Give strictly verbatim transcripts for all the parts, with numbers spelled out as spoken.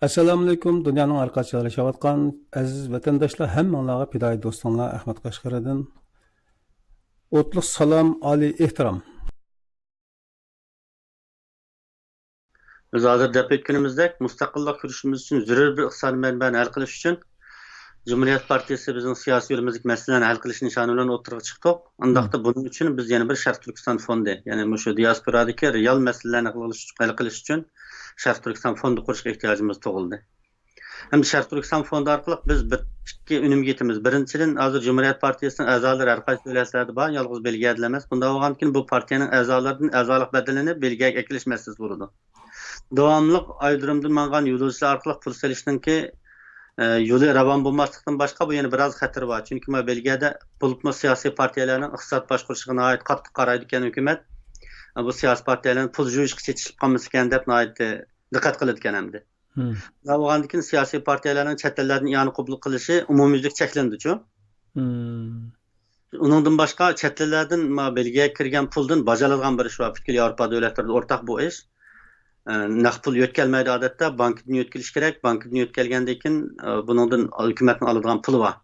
ئەسسالامۇئەلەيكۇم، دۇنيانىڭ ھەر قايسى جايلىرىدا ياشاۋاتقان ئەزىز ۋەتەنداشلار، ھەممىڭلارغا پىدائىي دوستۇڭلار ئەخمەت قەشقىرىدىن ئوتلۇق سالام، ئالىي ئېھتىرام. بىز ھازىر دەپ ئۆتكىنىمىزدەك، مۇستەقىللىق كۈرىشىمىز ئۈچۈن زۆرۈر بىر ئىقتىسادىي مەنبەنى ھەل قىلىش ئۈچۈن، جۇمھۇرىيەت پارتىيىسى بىزنىڭ سىياسىي يولىمىزدىكى مەسىلىلەرنى ھەل قىلىش نىشانى بىلەن ئوتتۇرىغا چىقتۇق. ئۇنداقتا بۇنىڭ ئۈچۈن بىز يەنە بىر شەرقىي تۈركىستان فوندى، يەنى مۇشۇ دىياسپورادىكى رېئال مەسىلىلەرنى ھەل قىلىش، ھەل قىلىش ئۈچۈن شەرقىي تۈركىستان فوندى قۇرۇشقا ئېھتىياجىمىز تۇغۇلدى. ئەمدى شەرقىي تۈركىستان فوندى ئارقىلىق بىز بىر، ئىككى ئۈنۈمگە يېتىمىز. بىرىنچىدىن، ھازىر جۇمھۇرىيەت پارتىيىسىنىڭ ئەزالىرى ھەر قايسى دۆلەتلەردە بار، يالغۇز بېلگىيەدىلا ئەمەس. بۇنداق بولغاندىكىن، بۇ پارتىيەنىڭ ئەزالىرىدىن ئەزالىق بەدىلىنى بېلگىيەگە ئەكېلىش مەسىلىسى بولىدۇ. داۋاملىق ئايرودرومدىن ماڭغان يولۇچىلار ئارقىلىق پۇل سېلىشنىڭكى، ئە، يولى راۋان بولماسلىقتىن باشقا، بۇ يەنە بىر ئاز خەتىرى بار. چۈنكى مانا بېلگىيەدە بولۇپمۇ سىياسىي پارتىيەلەرنىڭ ئىقتىساد باشقۇرۇشىغا ناھايىتى قاتتىق قارايدىكەن ھۆكۈمەت. بۇ سىياسىي پارتىيەلەرنىڭ پۇل جۇيۇشقا چېتىشىپ قالمىسىكەن دەپ ناھايىتى دىققەت قىلىدىكەن ئەمدى. مم. شۇنداق بولغاندىكىن سىياسىي پارتىيەلەرنىڭ چەت ئەللەردىن ئىئانە قوبۇل قىلىشى ئومۇميۈزلۈك چەكلىنىدىچۇ. مم. ئۇنىڭدىن باشقا چەت ئەللەردىن ما بېلگىيەگە كىرگەن پۇلدىن باجالىدىغان بىر ئىش بار. پۈتكۈل ياۋروپا دۆلەتلىرىدە ئورتاق بۇ ئىش. ئە، نەق پۇل يۆتكەلمەيدۇ ئادەتتە، بانكىدىن يۆتكىلىش كېرەك. بانكىدىن يۆتكەلگەندىن كېيىن، ئە، بۇنىڭدىن ھۆكۈمەتنىڭ ئالىدىغان پۇلى بار.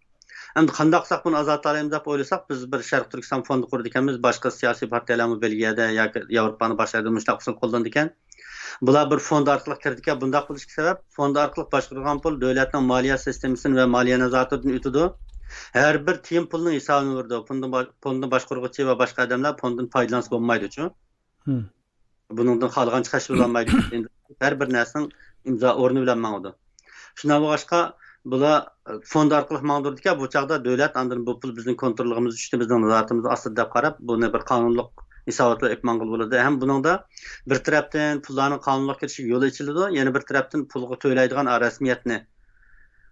ئەمدى قانداق قىلساق بۇنى ئازالتالايمىز دەپ ئويلىساق، بىز بىر شەرقىي تۈركىستان فوندى قۇرىدىكەنمىز، باشقا سىياسىي پارتىيەلەرمۇ بېلگىيەدە ياكى ياۋروپانىڭ باشقا يەردە مۇشۇنداق ئۇسۇل قوللىنىدىكەن. بۇلار بىر فوند ئارقىلىق كىرىدىكەن. بۇنداق بولۇشىدىكى سەۋەب، فوند ئارقىلىق باشقۇرۇلغان پۇل دۆلەتنىڭ مالىيە سىستېمىسىدىن ۋە مالىيە نازارىتىدىن ئۆتىدۇ. ھەر بىر تىيىن پۇلنىڭ ھېسابىنى بېرىدۇ. فوندنى با-، فوندنى باشقۇرغۇچى ۋە باشقا ئادەملەر فوندىن پايدىلانسا بولمايدۇچۇ. مم. بۇنىڭدىن خالىغانچە خەش بولالمايدۇ. ھەر بىر نەرسىنىڭ ئىمزا ئورنى بىلەن ماڭىدۇ. شۇنداق بولغاچقا، بۇلار، ئە، فوند ئارقىلىق ماڭدۇرىدىكەن، بۇ چاغدا دۆلەت ئاندىن بۇ پۇل بىزنىڭ كونترولىمىزدا چۈشتى، بىزنڭ نازارىتىمىز ئاستىدا دەپ قاراپ، بۇنى بىر قانۇنلۇق ھېسابات بىلەن ئېلىپ ماڭغىلى بولىدۇ. ھەم بۇنىڭدا بىر تەرەپتىن پۇللارنىڭ قانۇنلۇق كىرىشىگە يول ئېچىلىدۇ، يەنە بىر تەرەپتىن پۇلغا تۆلەيدىغان رەسمىيەتنى،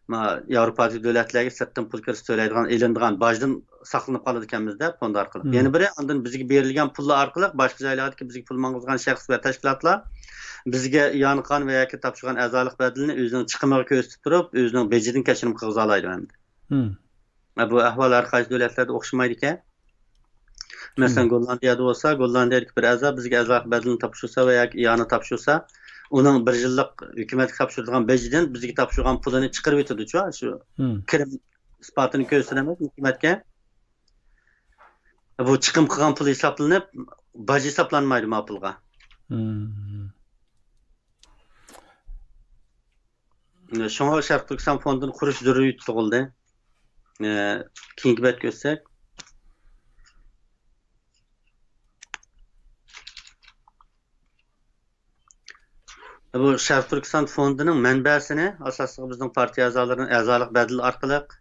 ما، ياۋروپادىكى دۆلەتلەرگە سىرتتىن پۇل كىرىش تۆلەيدىغان، ئېلىنىدىغان باجدىن ساقلىنىپ قالىدىكەنمىز-دە، فوند ئارقىلىق. مم. يەنە بىرى، ئاندىن بىزگە بېرىلگەن پۇللار ئارقىلىق باشقا جايلاردىكى بىزگە پۇل ماڭغۇزغان شەخس ۋە تەشكىلاتلار بىزگە ئىئانە قىلغان ۋە ياكى تاپشۇرغان ئەزالىق بەدىلىنى ئۆزىنىڭ چىقىمىغا كۆرسىتىپ تۇرۇپ، ئۆزىنىڭ بېجىدىن كەچۈرۈم قىلغۇزالايدۇ ئەمدى. مم. بۇ ئەھۋال ھەر قايسى دۆلەتلەردە ئوخشىمايدىكەن. مەسىلەن، مم. گوللاندىيەدە بولسا، گوللاندىيەدىكى بىر ئەزا بىزگە ئەزالىق بەدىلىنى تاپشۇرسا ۋە ياكى ئىئانە تاپشۇرسا، ئۇنىڭ بىر يىللىق ھۆكۈمەتكە تاپشۇرىدىغان بېجىدىن بىزگە تاپشۇرغان پۇلىنى چىقىرىۋېتىدۇچۇ، شۇ مم. كىرىم ئىسپاتىنى كۆرسىتىمىز ھۆكۈمەتكە. بۇ چىقىم قىلغان پۇل ھېسابلىنىپ، باج ھېسابلانمايدۇ ما پۇلغا. مم. شۇڭا شەرقىي تۈركىستان فوندىنى قۇرۇش زۆرۈرىيىتى تۇغۇلدى. كېيىنكى بەتكە ئۆتسەك. بۇ شەرقىي تۈركىستان فوندىنىڭ مەنبەسىنى ئاساسلىقى بىزنىڭ پارتىيە ئەزالىرىنىڭ ئەزالىق بەدىلى ئارقىلىق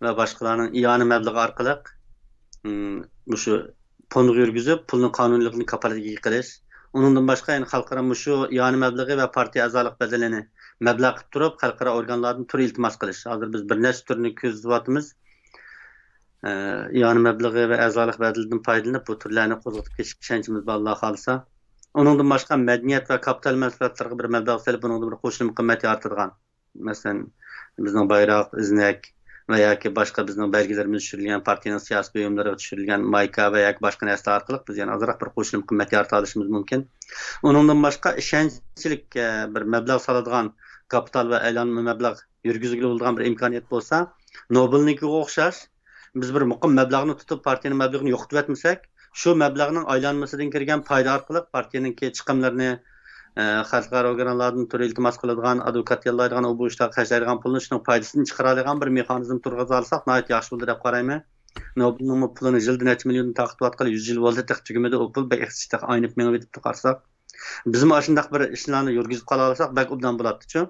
ۋە باشقىلارنىڭ ئىئانە مەبلىغى ئارقىلىق، مم، مۇشۇ فوندغا يۈرگۈزۈپ، پۇلنىڭ قانۇنىيلىقىنى كاپالەتكە ئىگە قىلىش. ئۇنىڭدىن باشقا، يەنە خەلقئارا مۇشۇ ئىئانە مەبلىغى ۋە پارتىيە ئەزالىق بەدىلىنى مەبلەغ قىلىپ تۇرۇپ، خەلقئارا ئورگانلاردىن تۈر ئىلتىماس قىلىش. ھازىر بىز بىر نەچچە تۈرنى كۆزىتىۋاتىمىز. ئە، ئىئانە مەبلىغى ۋە ئەزالىق بەدىلىدىن پايدىلىنىپ، بۇ تۈرلەرنى قوزغىتىپ كېتىشكە ئىشەنچىمىز بار، ئاللا خالىسا. ئۇنىڭدىن باشقا، مەدەنىيەت ۋە كاپىتال مەھسۇلاتلىرىغا بىر مەبلەغ سېلىپ، بۇنىڭدىن بىر قوشۇلما قىممەت يارىتىدىغان، مەسىلەن، بىزنىڭ بايراق، ئىزنەك ۋە ياكى باشقا بىزنىڭ بەلگىلىرىمىز چۈشۈرۈلگەن، پارتىيەنىڭ سىياسىي بۇيۇملىرىغا چۈشۈرۈلگەن مايكا ۋە ياكى باشقا نەرسىلەر ئارقىلىق بىز يەنە ئازراق بىر قوشۇلما قىممەت يارىتالىشىمىز مۇمكىن. ئۇنىڭدىن باشقا، ئىشەنچلىك، ئە، بىر مەبلەغ سالىدىغان كاپىتال ۋە ئايلانما مەبلەغ يۈرگۈزگىلى بولىدىغان بىر ئىمكانىيەت بولسا، نوبېلنىڭكىگە ئوخشاش، بىز بىر مۇقىم مەبلەغنى تۇتۇپ، پارتىيەنىڭ مەبلىغىنى يوقىتىۋەتمىسەك، شۇ مەبلەغنىڭ ئايلانمىسىدىن كىرگەن پايدا ئارقىلىق پارتىيەنىڭكى چىقىملىرىنى، ئە، خەلقئارا ئورگانلاردىن تۈر ئىلتىماس قىلىدىغان، ئادۋوكات ياللايدىغان، ئۇ بۇ ئىشلارغا خەجلەيدىغان پۇلنى شۇنىڭ پايدىسىنى چىقىرالايدىغان بىر مېخانىزم تۇرغۇزالىساق ناھايىتى ياخشى بولىدۇ دەپ قارايمەن. نوبېلنىڭمۇ پۇلىنى يىلدا نەچچە مىليوندىن تارقىتىۋاتقىلى يۈز يىل بولدى، تېخى تۈگىمىدى ئۇ پۇل، بەك ئېقىتىش تېخى ئاينىپ مېڭىۋېتىپتۇ قارىساق. بىزمۇ ئاشۇنداق بىر ئىشلارنى يۈرگۈزۈپ قالالىساق بەك ئوبدان بولاتتىچۇ.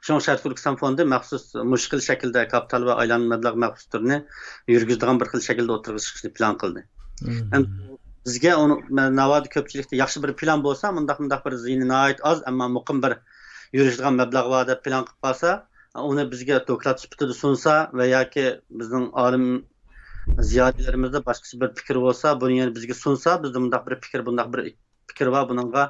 شۇڭا شەرقىي تۈركىستان فوندى مەخسۇس مۇشۇ خىل شەكىلدە كاپىتال ۋە ئايلانما مەبلەغ مەخسۇس تۈرىنى يۈرگۈزىدىغان بىر خىل شەكىلدە ئوتتۇرىغا چىقىشنى پىلان قىلدى. مم. ئەمدى بىزگە ئۇنى، ناۋادا كۆپچىلىكتە ياخشى بىر پىلان بولسا، مۇنداق، مۇنداق بىر زىيىنى ناھايىتى ئاز، ئەمما مۇقىم بىر يۈرۈشىدىغان مەبلەغ بار دەپ پىلان قىلىپ قالسا، ئۇنى بىزگە دوكلات سۈپىتىدە سۇنسا ۋە ياكى بىزنىڭ ئالىم زىيالىيلىرىمىزدا باشقىچە بىر پىكىر بولسا، بۇنى يەنە بىزگە سۇنسا، بىزدە مۇنداق بىر پىكىر، بۇنداق بىر پىكىر بار، بۇنىڭغا،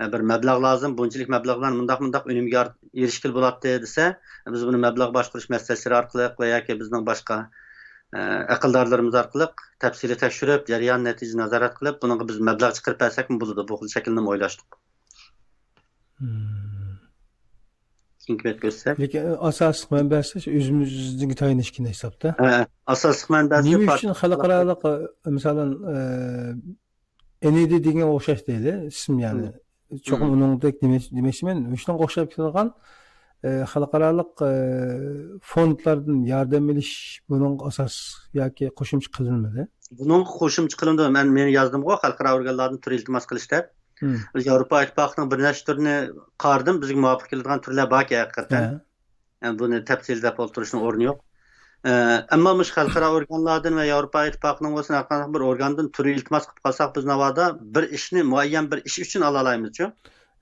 ئە، بىر مەبلەغ لازىم، بۇنچىلىك مەبلەغ بىلەن مۇنداق، مۇنداق ئۈنۈمگە ئار-، ئېرىشكىلى بولاتتى دېسە، بىز بۇنى مەبلەغ باشقۇرۇش مەسلىھەتچىلىرى ئارقىلىق ۋە ياكى بىزنىڭ باشقا، ئە، ئەقىلدارلىرىمىز ئارقىلىق تەپسىلىي تەكشۈرۈپ، جەريان نەتىجە نازارەت قىلىپ، بۇنىڭغا بىز مەبلەغ چىقىرىپ بەرسەكمۇ بولىدۇ، بۇ خىل شەكىلنىمۇ ئويلاشتۇق. مم. كېيىنكى بەتكە ئۆتسەك. لېكىن ئاساسلىق مەنبەسى ئۆزىمىزگە تايىنىشكىن ھېسابتا. ھە، ئاساسلىق مەنبەسى نېمە پارت-، ئۈچۈن خەلقئارالىق، ئە، مىسالەن، ئە، ئېن ئى دى دېگەنگە ئوخشاش دەيلى، ئىسىم يەنى. مم. چوقۇم مم. ئۇنىڭدەك دېمەي-، دېمەكچىمەن، شۇنىڭغا ئوخشاپ كېتىدىغان، ئە، خەلقئارالىق، ئە، فوندلاردىن ياردەم ئېلىش بۇنىڭغا ئاساس ياكى قوشۇمچە قىلىنمىدى؟ بۇنىڭغا قوشۇمچە قىلىنىدۇ. مەن، مېنى يازدىمغۇ، خەلقئارا ئورگانلاردىن تۈر ئىلتىماس قىلىش دەپ. مم. ياۋروپا ئىتتىپاقىنىڭ بىر نەچچە تۈرىنى قارىدىم، بىزگە مۇۋاپىق كېلىدىغان تۈرلەر باركەن ھەقىقەتەن. ھە. يەنى بۇنى تەپسىللەپ ئولتۇرۇشنىڭ ئورنى يوق. ئە، ئەمما مۇشۇ خەلقئارا ئورگانلاردىن ۋە ياۋروپا ئىتتىپاقىنىڭ بولسۇن، ھەر قانداق بىر ئورگاندىن تۈر ئىلتىماس قىلىپ قالساق، بىز ناۋادا بىر ئىشنى، مۇئەييەن بىر ئىش ئۈچۈن ئالالايمىزچۇ؟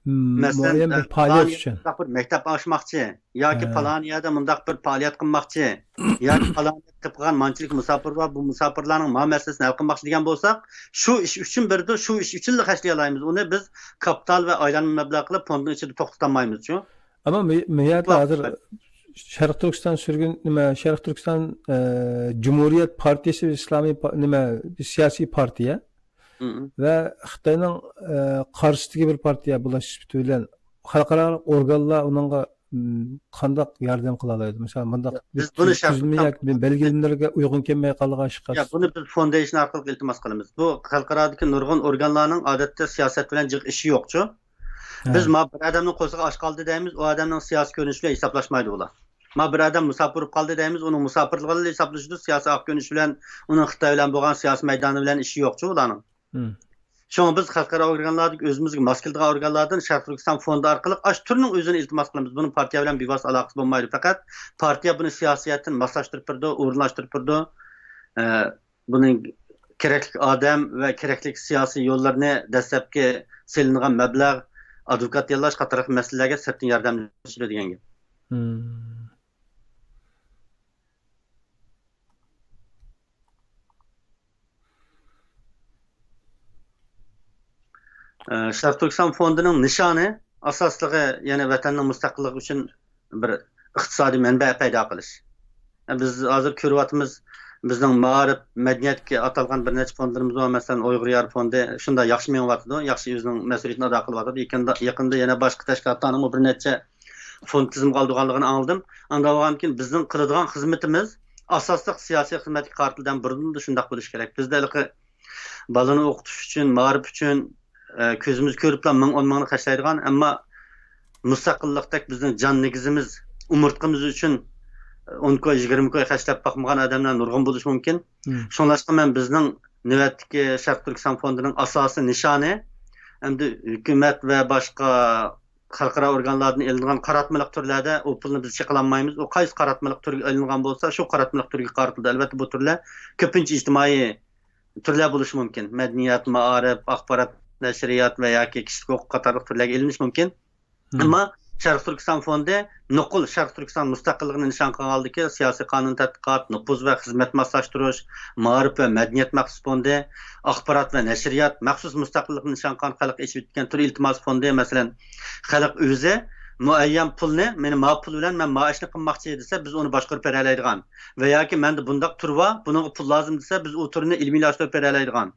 مم، مەسىلەن، مۇئەييەن بىر ئە، پائالىيەت پالان ئۈچۈن. يەردە مۇنداق بىر مەكتەپ ئاچماقچى ياكى ھە. پالان يەردە مۇنداق بىر پائالىيەت قىلماقچى ياكى پالان يەردە قىلىپ قالغان مانچىلىك مۇساپىر بار، بۇ مۇساپىرلارنىڭ ما مەسىلىسىنى ھەل قىلماقچى دېگەن بولساق، شۇ ئىش ئۈچۈن بېرىدۇ، شۇ ئىش ئۈچۈنلا خەجلىيەلەيمىز. ئۇنى بىز كاپىتال ۋە ئايلانما مەبلەغ قىلىپ فوندنىڭ ئىچىدە توختىتالمايمىزچۇ؟ ئەمما مۇ-، مۇ يەردە ۋاقىت ھازىر شەرقىي تۈركىستان سۈرگۈن، نېمە، شەرقىي تۈركىستان، ئە، جۇمھۇرىيەت پارتىيىسى ئىسلامىي پا-، نېمە، سىياسىي پارتىيە مم. ۋە خىتاينىڭ، ئە، قارشىسىدىكى بىر پارتىيە بولۇش سۈپىتى بىلەن خەلقئارا ئورگانلار ئۇنىڭغا، مم، قانداق ياردەم قىلالايدۇ؟ مىسالەن، مۇنداق بىز بىز بۇنى تۈز-، شەرقىي تۈزۈلمە تۈركىستان ياكى بىر بەلگىلىمىلەرگە ئۇيغۇن كەلمەي قالغان ئىشقا يا، بۇنى بىز فوندېيشن ئارقىلىق ئىلتىماس قىلىمىز. بۇ خەلقئارادىكى نۇرغۇن ئورگانلارنىڭ ئادەتتە سىياسەت بىلەن جىق ئىشى يوقچۇ. ھە. بىز ما بىر ئادەمنىڭ قورسىقى ئاچ قالدى دەيمىز، ئۇ ئادەمنىڭ سىياسىي كۆرۈنۈشى بىلەن ھېسابلاشمايدۇ ئۇلار. ما بىر ئادەم مۇساپىر بولۇپ قالدى دەيمىز، ئۇنىڭ مۇساپىرلىقى بىلەن ھېسابلىشىدۇ، سىياسىي ئاق كۆرۈنۈشى بىلەن، ئۇنىڭ خىتاي بىلەن بولغان سىياسىي مەيدانى بىلەن ئىشى يوقچۇ ئۇلارنىڭ. مم. شۇڭا بىز خەلقئارا ئورگانلاردىكى ئۆزىمىزگە ماس كېلىدىغان ئورگانلاردىن شەرقىي تۈركىستان فوندى ئارقىلىق ئاشۇ تۈرنىڭ ئۆزىنى ئىلتىماس قىلىمىز. بۇنىڭ پارتىيە بىلەن بىۋاسىتە ئالاقىسى بولمايدۇ. پەقەت پارتىيە بۇنى سىياسىيەتتىن ماسلاشتۇرۇپ بېرىدۇ، ئورۇنلاشتۇرۇپ بېرىدۇ. ئە، بۇنىڭ كېرەكلىك ئادەم ۋە كېرەكلىك سىياسىي يوللىرىنى، دەسلەپكى سېلىنغان مەبلەغ، ئادۋوكات ياللاش قاتارلىق مەسىلىلەرگە سىرتتىن ياردەملىشىدۇ دېگەن گەپ. مم. ئە، شەرقىي تۈركىستان فوندىنىڭ نىشانى، ئاساسلىقى يەنە ۋەتەننىڭ مۇستەقىللىقى ئۈچۈن بىر ئىقتىسادىي مەنبە پەيدا قىلىش. ئە، بىز ھازىر كۆرۈۋاتىمىز، بىزنىڭ مائارىپ، مەدەنىيەتكە ئاتالغان بىر نەچچە فوندلىرىمىز بار. مەسىلەن، ئۇيغۇر يارى فوندى شۇنداق ياخشى مېڭىۋاتىدۇ، ياخشى ئۆزىنىڭ مەسئۇلىيىتىنى ئادا قىلىۋاتىدۇ. يېقىندا، يېقىندا يەنە باشقا تەشكىلاتلارنىڭمۇ بىر نەچچە فوند تىزىمغا ئالىدىغانلىقىنى ئاڭلىدىم. ئانداق بولغاندىكىن بىزنىڭ قىلىدىغان خىزمىتىمىز ئاساسلىق سىياسىي خىزمەتكە قارىتىلدى، بۇرۇندىن شۇنداق بولۇشى كېرەك. بىزدە ھېلىقى بالىنى ئوقۇتۇش ئۈچۈن، مائارىپ ئۈچۈن، ئە، كۆزىمىز كۆرۈپلا مىڭ، ئون مىڭنى خەجلەيدىغان، ئەمما مۇستەقىللىقتەك بىزنىڭ جان نېگىزىمىز، ئومۇرتقىمىز ئۈچۈن، ئە، ئون كوي، يىگىرمە كوي خەجلەپ باقمىغان ئادەملەر نۇرغۇن بولۇشى مۇمكىن. مم. شۇڭلاشقا مەن بىزنىڭ نۆۋەتتىكى شەرقىي تۈركىستان فوندىنىڭ ئاساسىي نىشانى ئەمدى ھۆكۈمەت ۋە باشقا خەلقئارا ئورگانلاردىن ئېلىنغان قاراتمىلىق تۈرلەردە ئۇ پۇلنى بىز چېقىلالمايمىز. ئۇ قايسى قاراتمىلىق تۈرگە ئېلىنغان بولسا، شۇ قاراتمىلىق تۈرگە قارىتىلىدۇ. ئەلۋەتتە، بۇ تۈرلەر كۆپىنچە ئىجتىمائىي تۈرلەر بولۇشى مۇمكىن. مەدەنىيەت، مائارىپ، ئاخبارات، نەشرىيات ۋە ياكى كىشىلىك ھوقۇق قاتارلىق تۈرلەرگە ئېلىنىشى مۇمكىن. مم. ئەمما شەرقىي تۈركىستان فوندى نوقۇل شەرقىي تۈركىستان مۇستەقىللىقىنى نىشان قىلغانلىكى، سىياسىي قانۇن تەتقىقات، نوپۇز ۋە خىزمەت ماسلاشتۇرۇش، مائارىپ ۋە مەدەنىيەت مەخسۇس فوندى، ئاخبارات ۋە نەشرىيات مەخسۇس مۇستەقىللىقنى نىشان قىلغان خەلققە ئېچىۋېتىلگەن تۈر ئىلتىماس فوندى، مەسىلەن، خەلق ئۆزى مۇئەييەن پۇلنى، مېنى ما پۇل بىلەن مەن ما ئىشنى قىلماقچى دېسە، بىز ئۇنى باشقۇرۇپ بېرەلەيدىغان ۋە ياكى مەندە بۇنداق تۈر بار، بۇنىڭغا پۇل لازىم دېسە، بىز ئۇ تۈرنى ئىلمىيلاشتۇرۇپ بېرەلەيدىغان.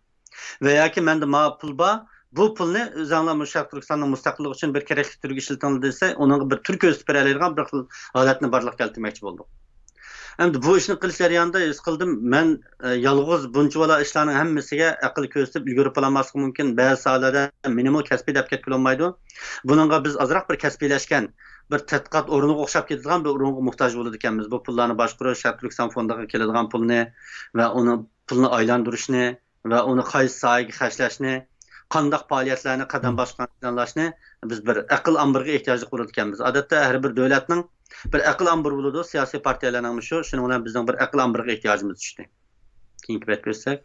ۋە ياكى مەندە ما پۇل بار، بۇ پۇلنى ئۆزۈڭلار مۇشۇ شەرقىي تۈركىستاننىڭ مۇستەقىللىقى ئۈچۈن بىر كېرەكلىك تۈرگە ئىشلىتىڭلار دېسە، ئۇنىڭغا بىر تۈر كۆرسىتىپ بېرەلەيدىغان بىر خىل ھالەتنى بارلىققا كەلتۈرمەكچى بولدۇق. ئەمدى بۇ ئىشنى قىلىش جەريانىدا ھېس قىلدىم، مەن، ئە، يالغۇز بۇنچىۋالا ئىشلارنىڭ ھەممىسىگە ئەقىل كۆرسىتىپ ئۈلگۈرۈپ بولالماسلىقى مۇمكىن. بەزى ساھەلەردە مېنىمۇ كەسپىي دەپ كەتكىلى بولمايدۇ. بۇنىڭغا بىز ئازراق بىر كەسپىيلەشكەن بىر تەتقىقات ئورنىغا ئوخشاپ كېتىدىغان بىر ئورۇنغا موھتاج بولىدىكەنمىز. بۇ پۇللارنى باشقۇرۇش، شەرقىي تۈركىستان فوندىغا كېلىدىغان پۇلنى ۋە ئۇنى، پۇلنى ئايلاندۇرۇشنى، ۋە ئۇنى قايسى ساھەگە خەجلەشنى، قانداق پائالىيەتلەرنى قەدەم باسقان پىلانلاشنى بىز بىر ئەقىل ئامبىرىغا ئېھتىياجلىق بولىدىكەنمىز. ئادەتتە ھەر بىر دۆلەتنىڭ بىر ئەقىل ئامبىرى بولىدۇ، سىياسىي پارتىيەلەرنىڭمۇ شۇ. شۇنىڭ بىلەن بىزنىڭ بىر ئەقىل ئامبىرىغا ئېھتىياجىمىز چۈشتى. كېيىنكى بەتكە ئۆتسەك.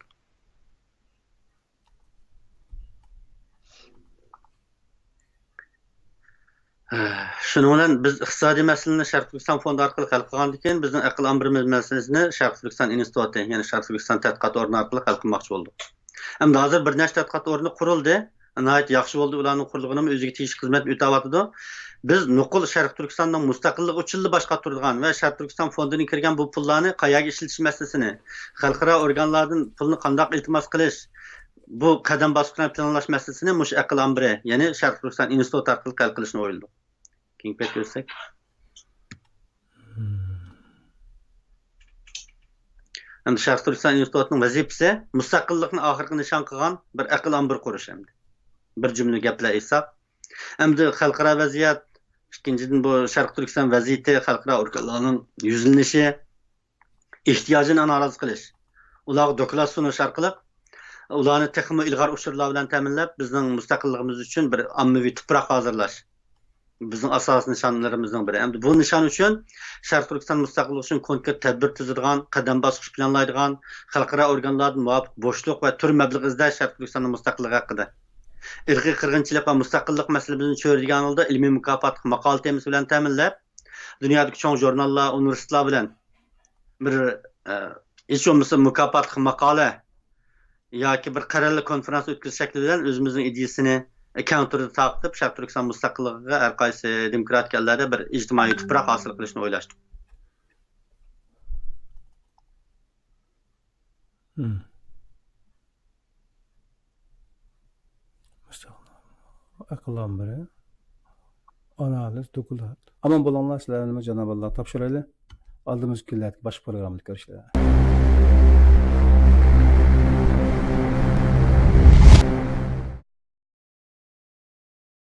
شۇنىڭ بىلەن بىز ئىقتىسادىي مەسىلىنى شەرقىي تۈركىستان فوندى ئارقىلىق ھەل قىلغاندىن كېيىن، بىزنىڭ ئەقىل ئامبىرىمىز مەسىلىسىنى شەرقىي تۈركىستان ئىنستىتۇتى، يەنى شەرقىي تۈركىستان تەتقىقات ئورنى ئارقىلىق ھەل قىلماقچى بولدۇق. ئەمدى ھازىر بىر نەچچە تەتقىقات ئورنى قۇرۇلدى. ناھايىتى ياخشى بولدى، ئۇلارنىڭ قۇرۇلغىنىمۇ ئۆزىگە تېگىشلىك خىزمەت ئۆتەۋاتىدۇ. بىز نوقۇل شەرقىي تۈركىستاننىڭ مۇستەقىللىقى ئۈچۈنلا باش قاتۇرىدىغان ۋە شەرقىي تۈركىستان فوندىدىن كىرگەن بۇ پۇللارنى قەيەرگە ئىشلىتىش مەسىلىسىنى، خەلقئارا ئورگانلاردىن پۇلنى قانداق ئىلتىماس قىلىش، بۇ قەدەم باسقۇچ بىلەن پىلانلاش مەسىلىسىنى مۇشۇ ئەقىل ئامبىرى، يەنى شەرقىي تۈركىستان ئىنستىتۇتى ئارقىلىق ھەل قىلىشنى ئويلىدۇق. كېيىنكى بەتكە ئۆتسەك. ئەمدى شەرقىي تۈركىستان ئىنستىتۇتىنىڭ ۋەزىپىسى مۇستەقىللىقنى ئاخىرقى نىشان قىلغان بىر ئەقىل ئامبىرى قۇرۇش ئەمدى. بىر جۈملە گەپلەر ئېيتساق، ئەمدى خەلقئارا ۋەزىيەت، ئىككىنچىدىن، بۇ شەرقىي تۈركىستان ۋەزىيىتى، خەلقئارا ئورگانلارنىڭ يۈزلىنىشى، ئېھتىياجىنى ئانالىز قىلىش، ئۇلارغا دوكلات سۇنۇش ئارقىلىق ئۇلارنى تېخىمۇ ئىلغار ئۇچۇرلار بىلەن تەمىنلەپ، بىزنىڭ مۇستەقىللىقىمىز ئۈچۈن بىر ئاممىۋى تۇپراق ھازىرلاش بىزنىڭ ئاساسىي نىشانلىرىمىزنىڭ بىرى. ئەمدى بۇ نىشان ئۈچۈن شەرقىي تۈركىستان مۇستەقىللىقى ئۈچۈن كونكرېت تەدبىر تۈزىدىغان، قەدەم باسقۇچ پىلانلايدىغان، خەلقئارا ئورگانلاردىن مۇۋاپىق بوشلۇق ۋە تۈر مەبلىغ ئىزدەش شەرقىي تۈركىستاننىڭ مۇستەقىللىقى ھەققىدە. ئىرقىي قىرغىنچىلىق ۋە مۇستەقىللىق مەسىلىمىزنى چۆرىدىگەن ھالدا ئىلمىي مۇكاپاتلىق ماقالە تېمىسى بىلەن تەمىنلەپ، دۇنيادىكى چوڭ ژۇرناللار، ئۇنىۋېرسىتېتلار بىلەن بىر، ئە، ھېچ بولمىسا مۇكاپاتلىق ماقالە ياكى بىر قەرەللىك كونفېرانس ئۆتكۈزۈش شەكلى بىلەن ئۆزىمىزنىڭ ئىدىيىسىنى كەڭ تۈردە تارقىتىپ، شەرقىي تۈركىستان مۇستەقىللىقىغا ھەر قايسى دېموكراتىك ئەللەردە بىر ئىجتىمائىي تۇپراق ھاسىل قىلىشنى ئويلاشتۇق. مم. مۇستەقىل. ئەقىل ئامبىرى. ئانالىز، دوكلات. ئامان بولۇڭلار، سىلەرنىمۇ جانابىللاغا تاپشۇرايلى. ئالدىمىزدىكى كۈنلەردىكى باشقا پروگراممىدا كۆرۈشەيلى.